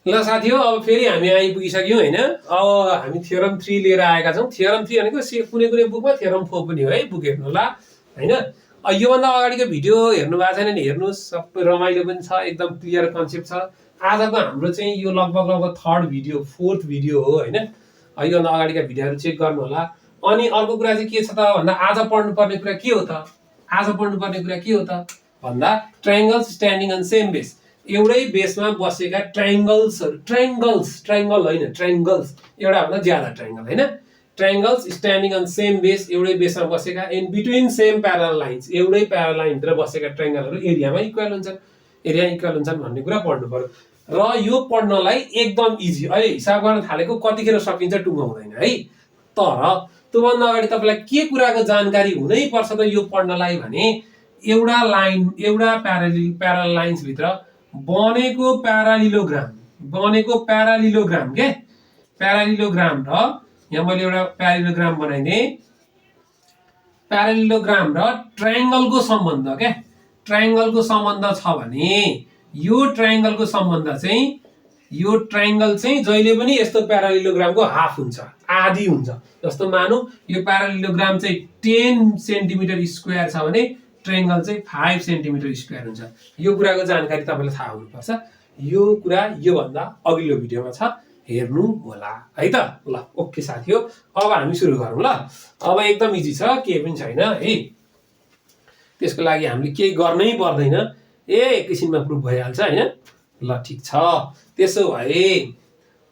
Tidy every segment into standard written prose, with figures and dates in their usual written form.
ल साथी हो, अब फेरि हामी आइपुगिसक्यौँ होइन। अब हामी थ्योरम 3 लिएर आएका छौँ। थ्योरम 3 भनेको कुनै कुनै बुकमा थ्योरम 4 पनि हो है, बुक हेर्नु होला होइन। योभन्दा अगाडिको भिडियो हेर्नु भएको छैन भने हेर्नुहोस्, सबै रमाइलो पनि छ, एकदम क्लियर कन्सेप्ट छ। आजको हाम्रो चाहिँ यो लगभग लगभग थर्ड भिडियो, फोर्थ भिडियो हो होइन। योभन्दा अगाडिका भिडियोहरू चेक गर्नु होला। अनि अर्को कुरा चाहिँ के छ त भन्दा आज पढ्नुपर्ने कुरा के हो त? आज पढ्नुपर्ने कुरा के हो त भन्दा ट्रायङ्गल्स स्ट्यान्डिङ अन सेम बेस, एउटै बेसमा बसेका ट्रायङ्गल्सहरू, ट्रायङ्गल होइन, ट्रायङ्गल्स एउटा भन्दा ज्यादा ट्रायङ्गल होइन। ट्रायङ्गल्स स्ट्यान्डिङ अन सेम बेस, एउटै बेसमा बसेका, in between same parallel lines, एउटै प्यारल लाइनभित्र बसेका ट्रायङ्गलहरू एरियामा इक्वल हुन्छन्, एरिया इक्वल हुन्छन् भन्ने कुरा पढ्नु पर्यो। र यो पढ्नलाई एकदम इजी, अहिले हिसाब गर्न थालेको कतिखेर सकिन्छ टुङ्गाउँदैन है। तर त्योभन्दा अगाडि तपाईँलाई के कुराको जानकारी हुनैपर्छ त यो पढ्नलाई भने एउटा लाइन, एउटा प्यारल लाइन्सभित्र बनेको प्यारालिलोग्राम के प्यारालिलोग्राम र यहाँ मैले एउटा प्यारालिलोग्राम बनाइदिएँ। प्यारालिलोग्राम र ट्रायङ्गलको सम्बन्ध के ट्रायङ्गलको सम्बन्ध छ भने यो ट्रायङ्गलको सम्बन्ध चाहिँ, यो ट्रायङ्गल चाहिँ जहिले पनि यस्तो प्यारालिलोग्रामको हाफ हुन्छ, आधी हुन्छ। जस्तो मानौँ यो प्यारालिलोग्राम चाहिँ 10 सेन्टिमिटर स्क्वायर छ भने ट्रायङ्गल चाहिँ 5 सेन्टिमिटर स्क्वायर हुन्छ। यो कुराको जानकारी तपाईँलाई थाहा हुनुपर्छ। यो कुरा योभन्दा अघिल्लो भिडियोमा छ, हेर्नु होला है त। ल ओके साथी हो, अब हामी सुरु गरौँ ल। अब एकदम इजी छ, केही पनि छैन है। त्यसको लागि हामीले केही गर्नै पर्दैन, एकैछिनमा प्रुफ भइहाल्छ होइन। ल ठिक छ, त्यसो भए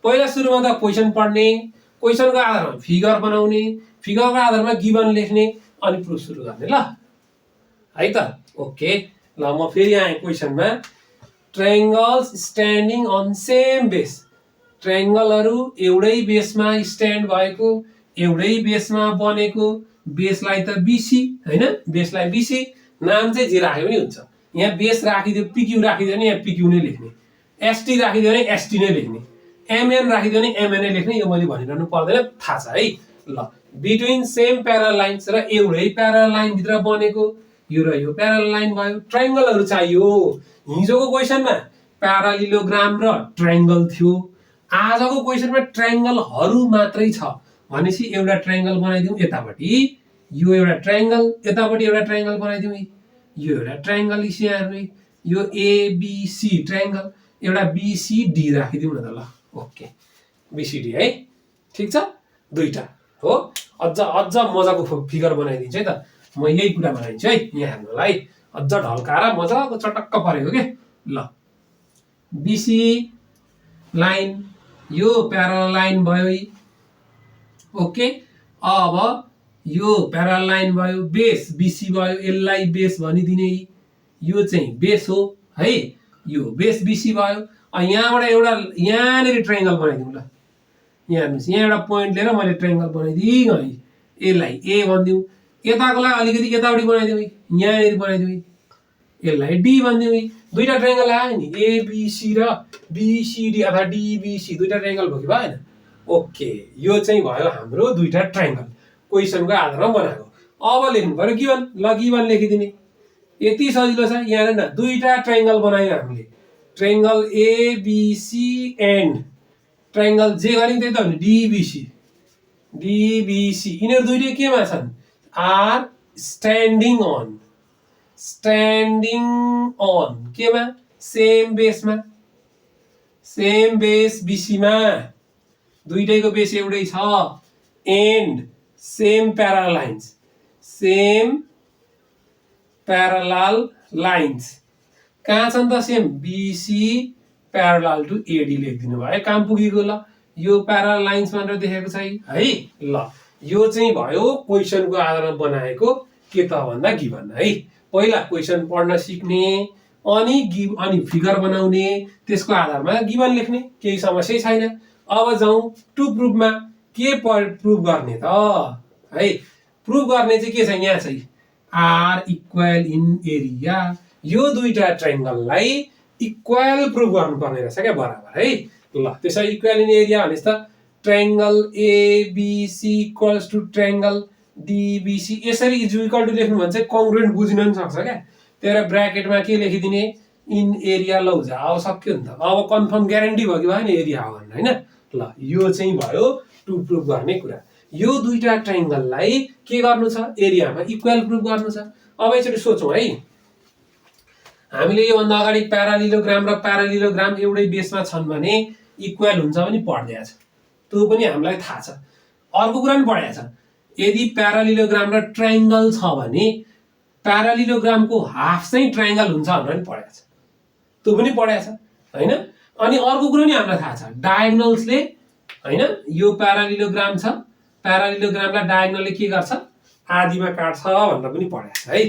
पहिला सुरुमा त क्वेसन पढ्ने, क्वेसनको आधारमा फिगर बनाउने, फिगरको आधारमा गिभन लेख्ने, अनि प्रुफ सुरु गर्ने ल है त। ओके ल म फेरि आएँ क्वेसनमा। ट्रायङ्गल्स स्ट्यान्डिङ अन सेम बेस, ट्रायङ्गलहरू एउटै बेसमा स्ट्यान्ड भएको, एउटै बेसमा बनेको, बेसलाई त बिसी होइन, बेसलाई बिसी, नाम चाहिँ जे राख्यो पनि हुन्छ। यहाँ बेस राखिदियो, पिक्यू राखिदियो भने यहाँ पिक्यू नै लेख्ने, एसटी राखिदियो भने एसटी नै लेख्ने, एमएन राखिदियो भने एमएन नै लेख्ने। यो मैले भनिरहनु पर्दैन, थाहा छ है। ल बिट्विन सेम प्यारल लाइन्स र एउटै प्यारल लाइनभित्र बनेको, यो र यो प्यारल लाइन भयो। ट्रायङ्गलहरू चाहियो। हिजोको क्वेसनमा प्यारालिलोग्राम र ट्रायङ्गल थियो, आजको क्वेसनमा ट्रायङ्गलहरू मात्रै छ भनेपछि एउटा ट्रायङ्गल बनाइदिउँ यतापट्टि, यो एउटा ट्रायङ्गल, यतापट्टि एउटा ट्रायङ्गल बनाइदिउँ, यो एउटा ट्रायङ्गल इसिआरले, यो एबिसी ट्रायङ्गल, एउटा बिसिडी राखिदिउँ न त। ल ओके बिसिडी है, ठिक छ, दुईटा हो। अझ मजाको फिगर बनाइदिन्छु है त, म यही कुरा बनाइदिन्छु है यहाँ हेर्नुलाई, अझ ढल्काएर मजाको चटक्क परेको के। ल बिसी लाइन, यो प्यारल लाइन भयो, ओके। अब यो प्यारल लाइन भयो, बेस बिसी भयो, यसलाई बेस भनिदिने, यो चाहिँ बेस हो है, यो बेस बिसी भयो। यहाँबाट एउटा यहाँनिर ट्रायङ्गल बनाइदिउँ ल। यहाँ हेर्नुहोस्, यहाँ एउटा पोइन्ट लिएर मैले ट्रायङ्गल बनाइदिउँ है, यसलाई ए भनिदिउँ, यताकोलाई अलिकति यतापट्टि बनाइदिउँ, यहाँनिर बनाइदिउँ, यसलाई डी भनिदिउँ। दुईटा ट्रायङ्गल आयो नि, एबिसी र बिसिडी अथवा डिबिसी, दुईटा ट्रायङ्गल भयो कि भएन? ओके, यो चाहिँ भयो हाम्रो दुईटा ट्रायङ्गल क्वेसनको आधारमा बनाएको। अब लेख्नु पर्यो गिभन। ल गिभन लेखिदिने, यति सजिलो छ। यहाँ न दुईटा ट्रायङ्गल बनायौँ हामीले, ट्रायङ्गल एबिसी एन्ड ट्रायङ्गल जे गऱ्यौँ त्यही त हो नि, डिबिसी, यिनीहरू दुईटै केमा छन्? आर स्ट्यान्डिङ अन केमा? Same base, same base BC, दुईटैको बेस एउटै छ, एन्ड सेम प्यारल लाइन्स, कहाँ छन् त? Same BC parallel to AD लेखिदिनु भयो, काम पुगेको। ल यो प्यारल लाइन्स भनेर देखेको छ है। ल यो चाहिँ भयो क्वेसनको आधारमा बनाएको के त भन्दा गिभन है। पहिला क्वेसन पढ्न सिक्ने, अनि फिगर बनाउने, त्यसको आधारमा गिभन लेख्ने, केही समस्या छैन। अब जाउँ टु प्रुफमा। के प्रुफ गर्ने त है? प्रुफ गर्ने चाहिँ के छ? यहाँ चाहिँ आर इक्वल इन एरिया, यो दुईटा ट्रायङ्गललाई इक्वल प्रुफ गर्नुपर्ने रहेछ क्या, बराबर है। ल त्यसै इक्वल इन एरिया भनेपछि त triangle ABC equals to triangle DBC, यसरी इज इक्वल टु लेख्नु भने चाहिँ कङ्ग्रुएन्ट बुझिन पनि सक्छ क्या। त्यही भएर ब्राकेटमा के लेखिदिने? इन एरिया लौ जाओ सक्यो नि त। अब कन्फर्म ग्यारेन्टी भयो कि भएन एरिया हो भनेर हैन। ल यो चाहिँ भयो टु प्रुफ गर्ने कुरा। यो दुईटा ट्रायंगललाई के गर्नु छ एरियामा इक्वल प्रुफ गर्नु छ। अब यसरी सोचौं है, हामीले यो भन्दा अगाडि प्यारालिलोग्राम र प्यारालिलोग्राम एउटै बेसमा छन् भने इक्वल हुन्छ पनि पढ्दैछ, त्यो पनि हामीलाई थाहा छ। अर्को कुरा पनि पढाएको छ, यदि प्यारालिलोग्राम र ट्रायंगल छ भने प्यारालिलोग्रामको हाफ चाहिँ ट्रायंगल हुन्छ भनेर पनि पढाएको छ, त्यो पनि पढाएको छ हैन। अनि अर्को कुरा पनि हामीलाई थाहा छ, डायगोनल्सले हैन यो प्यारालिलोग्राम छ, प्यारालिलोग्रामलाई डायगोनलले के गर्छ आदिमा काट्छ भनेर पनि पढाएको छ है।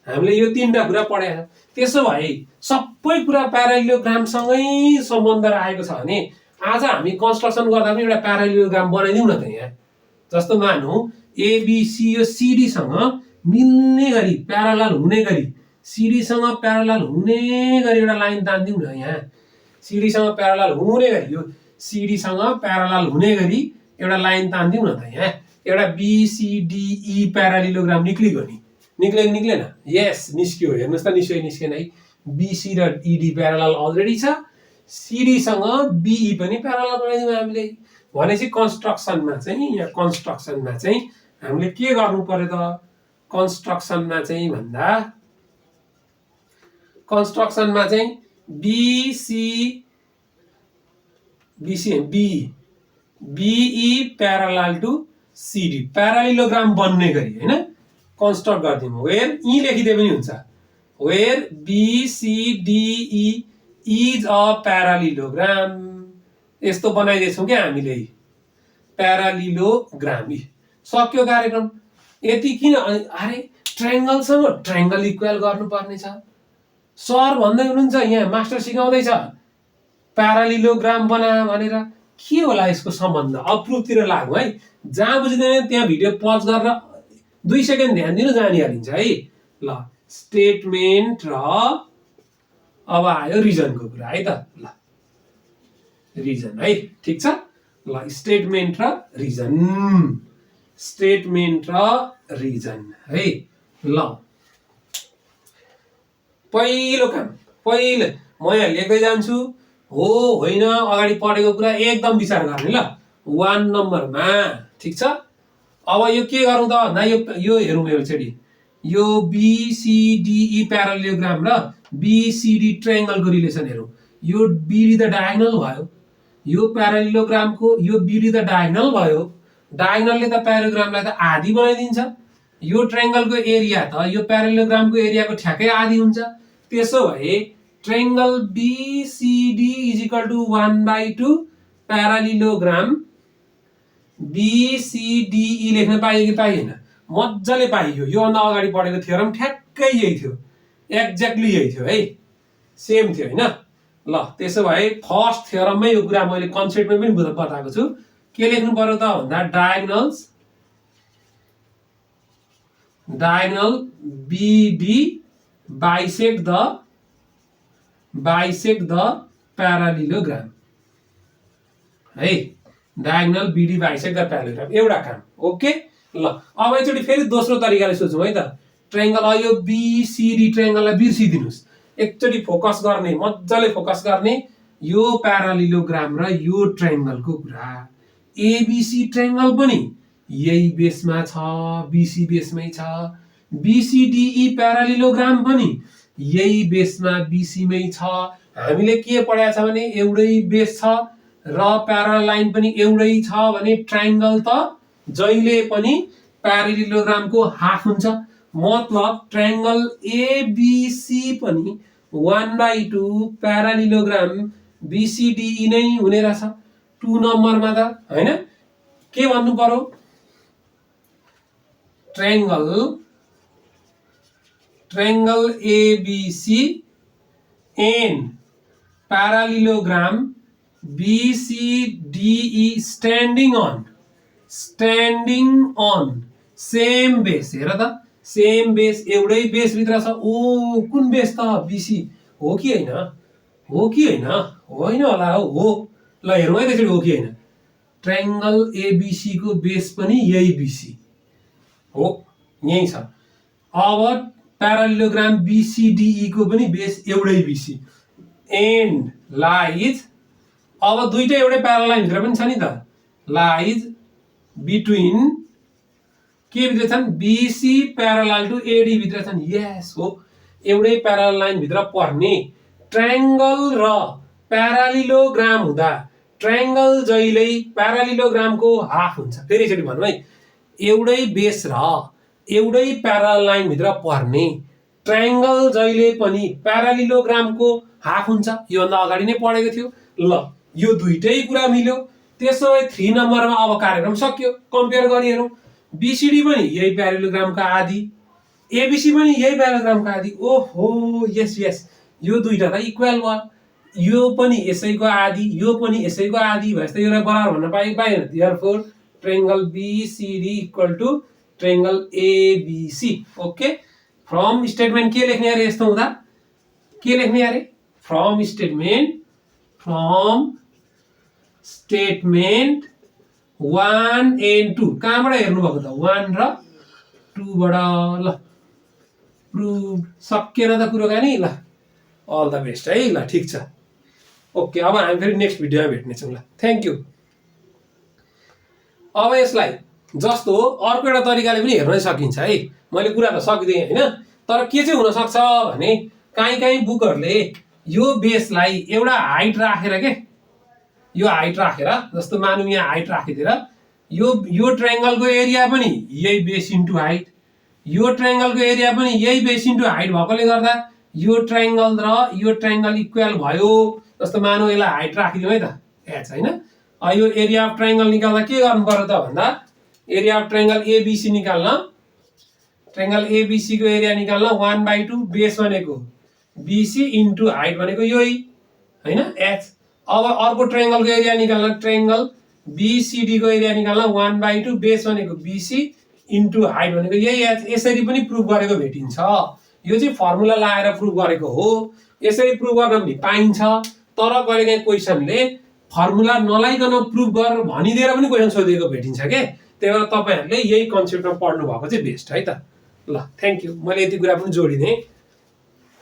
हामीले यो तीनटा कुरा पढाएको छ। त्यसो भए सबै कुरा प्यारालिलोग्रामसँगै सम्बन्ध राखेको छ भने आज हामी कन्स्ट्रक्सन गर्दा पनि एउटा प्यारालिलोग्राम बनाइदिउँ न त। यहाँ जस्तो मानौँ एबिसी यो सिडीसँग मिल्ने गरी प्यारालल हुने गरी सिडीसँग प्यारालल हुने गरी एउटा लाइन तान्दिउँ न। यहाँ सिडीसँग प्यारालल हुने गरी यो सिडीसँग प्यारालल हुने गरी एउटा लाइन तान्दिउँ न त। यहाँ एउटा बीसीडीई प्यारालिलोग्राम निक्लियो नि, निक्ल्यो निक्लेन? यस निस्क्यो। हेर्नुहोस् त निस्क्यो निस्केन है। बीसी र इडी प्यारालल अलरेडी छ, सिडीसँग बीई पनि प्यारालल बनाइदिउँ हामीले। भनेपछि कन्स्ट्रक्सनमा चाहिँ यहाँ कन्स्ट्रक्सनमा चाहिँ हामीले के गर्नु पर्यो त? कन्स्ट्रक्सनमा चाहिँ भन्दा कन्स्ट्रक्सनमा चाहिँ बीई प्यारालल टु सिडी प्यारालिलोग्राम बन्ने गरी हैन कन्स्ट्रक्ट गर्दिउँ। वेयर ई लेखिदिए पनि हुन्छ, वेयर बीसीडीई इज अ प्यारालिलोग्राम। यस्तो बनाइदिएछौँ क्या हामीले प्यारालिलोग्राम। सक्यो कार्यक्रम। यति किन? अरे ट्रायंगलसँग ट्रायंगल इक्वल गर्नुपर्ने छ। सर भन्दै हुनुहुन्छ यहाँ मास्टर सिकाउँदैछ प्यारालिलोग्राम बना भनेर, के होला यसको सम्बन्ध? अब प्रुफतिर लागौँ है। जहाँ बुझ्दैन त्यहाँ भिडियो पज गरेर 2 सेकेन्ड ध्यान दिनु, जानिहालिन्छ है। ल स्टेटमेन्ट र अब आयो रिजनको कुरा है त। ल रिजन है, ठीक छ। ल स्टेटमेन्ट र रिजन, स्टेटमेन्ट र रिजन है। ल पहिलो काम, पहिलो म यहाँ लेख्दै जान्छु, हो होइन अगाडि पढेको कुरा एकदम विचार गर्ने। ल 1 नम्बरमा, ठीक छ। अब यो के गरौँ त भन्दा यो हेरौँ एकचोटि। यो बीसीडीई प्यारालिलोग्राम र बीसीडी ट्रायंगलको रिलेसन हेरौँ। यो बीडी त डायगोनल भयो, यो प्यारालिलोग्रामको यो बीडी त डायगोनल भयो। डायगोनलले त प्यारालिलोग्रामलाई त आधी बनाइदिन्छ। यो ट्रायंगलको एरिया त यो प्यारालिलोग्रामको एरियाको ठ्याक्कै आधी हुन्छ। त्यसो भए triangle BCD is equal to 1/2 parallelogram BCDE लेख्न पाइयो कि पाइएन? मजाले पाइयो। यो भन्दा अगाडि पढेको थ्योरम ठ्याक्कै यही थियो, एक्ज्याक्टली यही थियो है, सेम थियो हैन। ल त्यसो भए फर्स्ट थ्योरममै यो कुरा मैले कन्सेप्टमा पनि बताएको छु। के लेख्नु पर्यो त भन्दा डायगोनल बीडी बाइसेक्ट द प्यारालिलोग्राम है। डायगोनल बीडी बाइसेक्ट द प्यारालिलोग्राम एउटा काम। ओके। ल अब एकचोटि फेरि दोस्रो तरिकाले सोचौँ है त। ट्रायंगल यो बीसीडी ट्रायंगललाई बिर्सिदिनुस्, एकचोटि फोकस गर्ने, मजाले फोकस गर्ने यो प्यारालिलोग्राम र यो ट्रायंगलको कुरा। एबीसी ट्रायंगल पनि यही बेसमा छ, बीसी बेसमै छ। बीसीडीई प्यारालिलोग्राम पनि यही बेसमा बीसीमै छ। हामीले के पढाएको छ भने एउटै बेस छ र प्यारल लाइन पनि एउटै छ भने ट्रायंगल त जहिले पनि प्यारालिलोग्रामको हाफ हुन्छ। मतलब ट्रायंगल एबीसी पनि 1/2 प्यारालिलोग्राम बीसीडीई नै हुने रहेछ 2 नम्बरमा त हैन। के भन्नु पर्यो? Triangle ABC and parallelogram BCDE standing on same base. हेर त सेम बेस, एउटै बेस भित्र छ। ओ कुन बेस त? बीसी हो कि हैन? हो कि हैन? होइन होला हो। ल हेरौँ है त्यसरी हो कि हैन। ट्रायंगल एबीसी को बेस पनि यही बीसी हो, यही छ। अब प्यारालिलोग्राम BCDE को पनि बेस एउटै BC एन्ड लाइज अब दुईटै एउटै प्यारल लाइन भित्र पनि छ नि त लाइज बिट्विन के भित्र छन् BC प्यारल टु AD भित्र छन् यस हो एउटै प्यारल लाइन भित्र पर्ने ट्रायंगल र प्यारालिलोग्राम हुँदा ट्रायंगल जहिल्यै प्यारालिलोग्रामको हाफ हुन्छ फेरि एकचोटि भनौँ है एउटै बेस र एउटै प्यारल लाइन भित्र पर्ने ट्रायंगल जहिले पनि प्यारालिलोग्रामको हाफ हुन्छ योभन्दा अगाडि नै पढेको थियो ल यो दुईटै कुरा मिल्यो त्यसो भए 3 नम्बरमा अब कार्यक्रम सक्यो कम्पेयर गरी हेरौँ BCD पनि यही प्यारालिलोग्रामका आधी ABC पनि यही प्यारालिलोग्रामका आधी ओहो यस यस यो दुईटा त इक्वल भयो यो पनि यसैको आधी यो पनि यसैको आधी भएपछि त यसलाई बराबर भन्न पाइएन therefore triangle BCD equal to triangle ABC okay from statement के लेख्ने अरे यस्तो हुँदा के लेख्ने अरे फ्रम स्टेटमेन्ट 1 and 2 कहाँबाट हेर्नु भएको त 1 र 2 बाट ल प्रुभ सकिएन त कुराकानी ल अल द बेस्ट है ल ठीक छ ओके अब हामी फेरि नेक्स्ट भिडियोमा भेट्नेछौँ ल थ्यांक यू अब यसलाई जस्तो अर्को एउटा तरिकाले पनि हेर्न सकिन्छ है मैले कुरा त सकिदिएँ हैन तर के चाहिँ हुन सक्छ भने काहीँ बुकहरुले यो बेसलाई एउटा हाइट राखेर के यो हाइट राखेर जस्तो मानौँ यहाँ हाइट राखिदिएर यो ट्रायंगलको एरिया पनि यही बेस इन्टु हाइट यो ट्रायंगलको एरिया पनि यही बेस इन्टु हाइट भएकोले गर्दा यो ट्रायंगल र यो ट्रायंगल इक्वल भयो जस्तो मानौँ यसलाई हाइट राखिदिउँ है त एच हैन यो एरिया अफ ट्रायंगल निकाल्दा के गर्नु पर्यो त भन्दा एरिया अफ ट्रायंगल ABC निकाल्न ट्रायंगल ABC को एरिया निकाल्न 1/2 बेस भनेको BC इन्टु हाइट भनेको यही हैन एच अब अर्को ट्रायंगलको एरिया निकाल्न ट्रायंगल BCD को एरिया निकाल्न 1/2 बेस भनेको BC इन्टु हाइट भनेको यही एच यसरी पनि प्रुभ गरेको भेटिन्छ यो चाहिँ फर्मुला लगाएर प्रुभ गरेको हो यसरी प्रुभ गर्न पनि पाइन्छ तर कहिलेकाहीँ क्वेशनले फर्मुला नलाइकन प्रुभ गर भनिदिएर पनि क्वेशन सोधेको भेटिन्छ के त्यही भएर तपाईहरुले यही कन्सेप्टमा पढ्नु भएको चाहिँ बेस्ट है त ल थ्यांक यू मैले यति कुरा पनि जोडिदिएँ